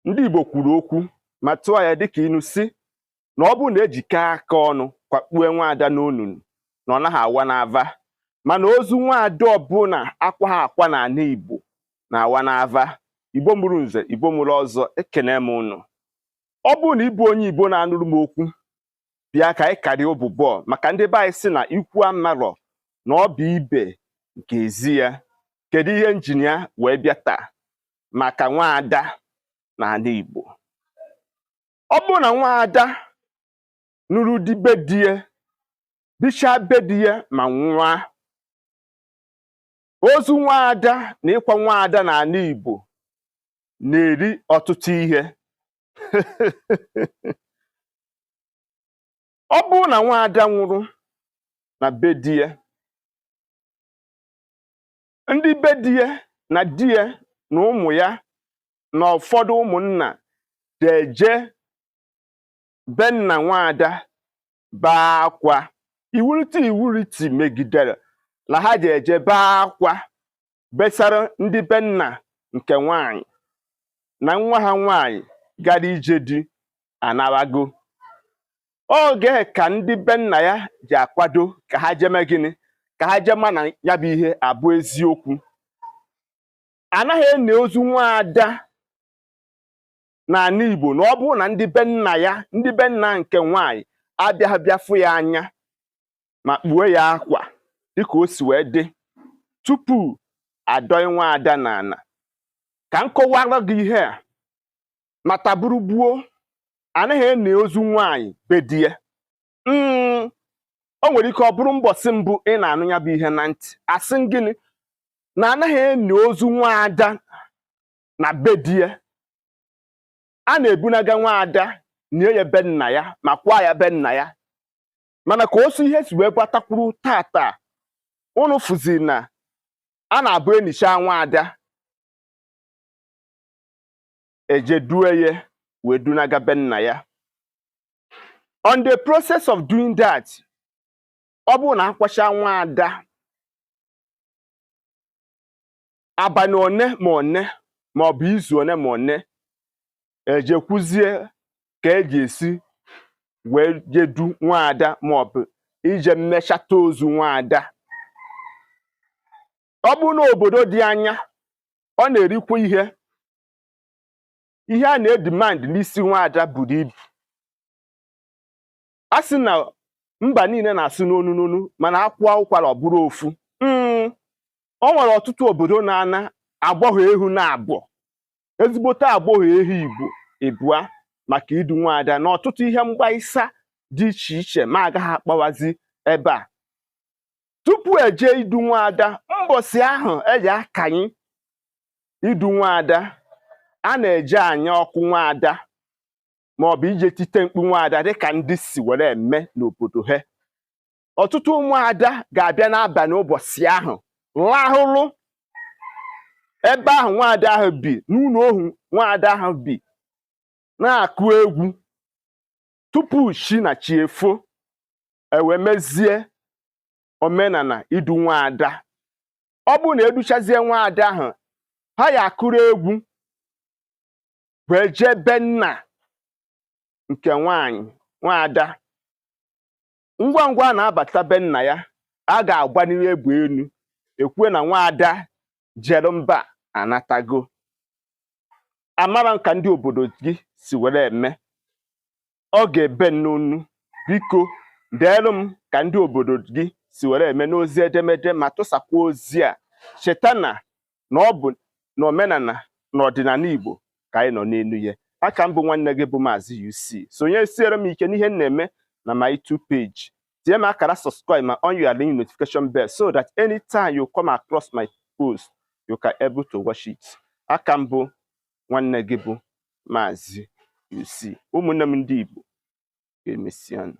Ndị Igbo kwuru okwu ma tụọ ya dịka inu sị na ọ bụrụ na ejikọọ aka ọnụ kwakpue nwaada n'onunu, na ọ naghị awa n'ava. Mana ozu nwaada ọbụla akwaghị akwa n'ala Igbo na-awa n'ava. Igbo mụrụ nze, Igbo mụrụ ọzọ, ekene m ụnụ. Ọ bụrụ na ị bụ onye Igbo na-anụrụ m okwu, bịa ka anyị karịa ụbụbọ, maka ndị be anyị sị na ikwu amarọ na ọ bụ ibe nke ezi ya. Kedu ihe njinia wee bịa taa maka nwaada n'ala Igbo? Ọ bụrụ na nwaada nụrụ di be di ya, bichaa be di ya ma nwụọ, ozu nwaada na ịkwa nwaada n'ala Igbo na-eri ọtụtụ ihe. Ọ bụrụ na nwaada nwụrụ na be di ya, ndị be di ya na di ya na ụmụ ya na ụfọdụ ụmụnna ga-eje be nna nwaada bee akwa. Iwuriti iwuriti megidere na ha ji eje bee akwa besara ndị be nna nke nwaanyị na nwa ha nwaanyị gara ije di anawago. Oge ka ndị be nna ya ji akwado ka ha jeme gịnị, ka ha jee ma na ya bụ ihe abụ eziokwu. Anaghị eni ozu nwaada n'ala Igbo na ọ bụrụ na ndị be nna ya, ndị be nna nke nwaanyị abịaghị bịa fụ ya anya ma kpuo ya akwa dịka o si wee dị tupu adọnye nwaada n'ala. Ka m kọwara gị ihe a mata bụrụ gbuo, anaghị eni ozu nwaanyị be di ya. O nwere ike ọ bụrụ mbọsị mbụ ị na-anụ ya bụ ihe na ntị. Asị gịnị? Na anaghị eni ozu nwaada na be di ya. A na-ebunaga nwaada nie ya be nna ya ma kwa ya be nna ya. Mana ka osu ihe si wee gbatakwuru tata, unu fụzi na a na-abụ enicha nwaada eje due ya wee dunaga be nna ya. On the process of doing that, ọ bụrụ na akwacha nwaada abalị one ma one ma ọ bụ izu one ma one, ejekwuzie ka eji esi wee jedu nwaada ma ọ bụ ije mmechata ozu nwaada. Ọ bụrụ na obodo dị anya, ọ na-erikwa ihe. Ihe a na-edemand n'isi nwaada buru ibu. A sị na mba niile na-asụ n'onu n'onu, mana akwụọ ụkwara ọ bụrụ ofu. O nwere ọtụtụ obodo na-ana agbọghọ ehu na abụọ, ezigbote agbọghọ ehu Igbo ịbụa maka idu nwaada na ọtụtụ ihe mgbaisa dị iche iche ma agaghị akpawazi ebe a. Tupu eje idu nwaada, mbọsị ahụ eji akanye idu nwaada, a na-eje anya ọkụ nwaada maọbụ ije tite mkpu nwaada dịka ndị si were eme n'obodo ha. Ọtụtụ ụmụada ga-abịa n'abalị ụbọchị ahụ lahụrụ ebe ahụ nwaada ahụ bi, n'ụlọ ohu nwaada ahụ bi, na-akụ egwu tupu chi na chi efo, ewee mezie omenala idu nwaada. Ọ bụrụ na educhazie nwaada ahụ, ha ya akụrụ egwu wee jee be nna nke nwaanyị nwaada. Ngwa ngwa a na-abata be nna ya, a ga-agbaniri egbe elu, ekwue na nwaada jere mba anatago. Amara m ka ndị obodo gị si were eme, ọ ga-ebe n'onu. Biko deelu m ka ndị obodo gị si were eme n'ozi edemede ma tụsakwa ozi a. Cheta na na ọ bụ n'omenala na ọdịnala Igbo ka anyị nọ n'elu ya. Aka m bụ nwanne gị bụ Maazị UC. Sonyesiere m ike n'ihe m na-eme na my YouTube page. Tinye m akara subscribe ma on your ring notification bell so that anytime you come across my post, you can able to watch it. Aka m bụ nwanne gị bụ Maazị UC. Ụmụnne m ndị Igbo, ga-emesianụ.